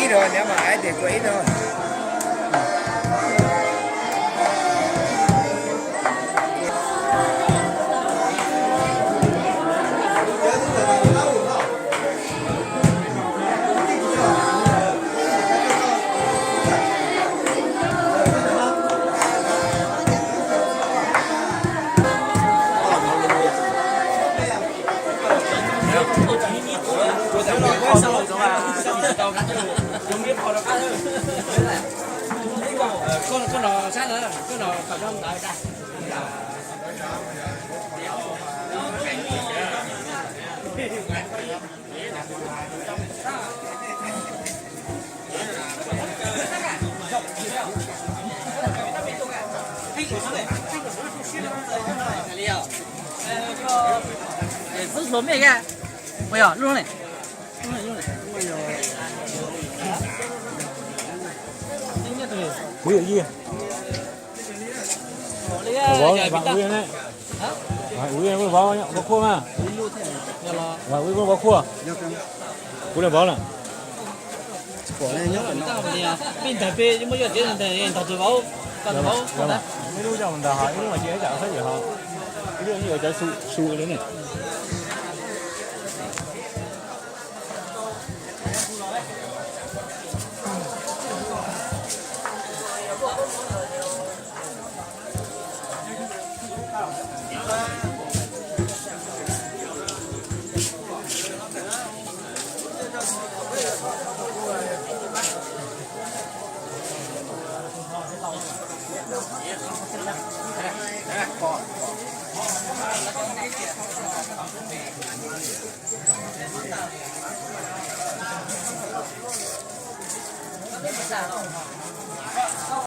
Ib no, nyob mas ai tias tua ib no. Hlub hluas mej ka. Ua yog lub ne. Ua yog vov, vam ua ne. Vam ua vov, vov khuaj mas. Vam ua vov khuaj. Kuv le vov lawm. Peb ntag peb muaj yoj tsev ntag, ntag tus vauv, koj tus vauv. Ib lub coj mus ntag, ho ib lub mas cia ib tsam xab yam ho. Ib lub yuav cov su su li ne.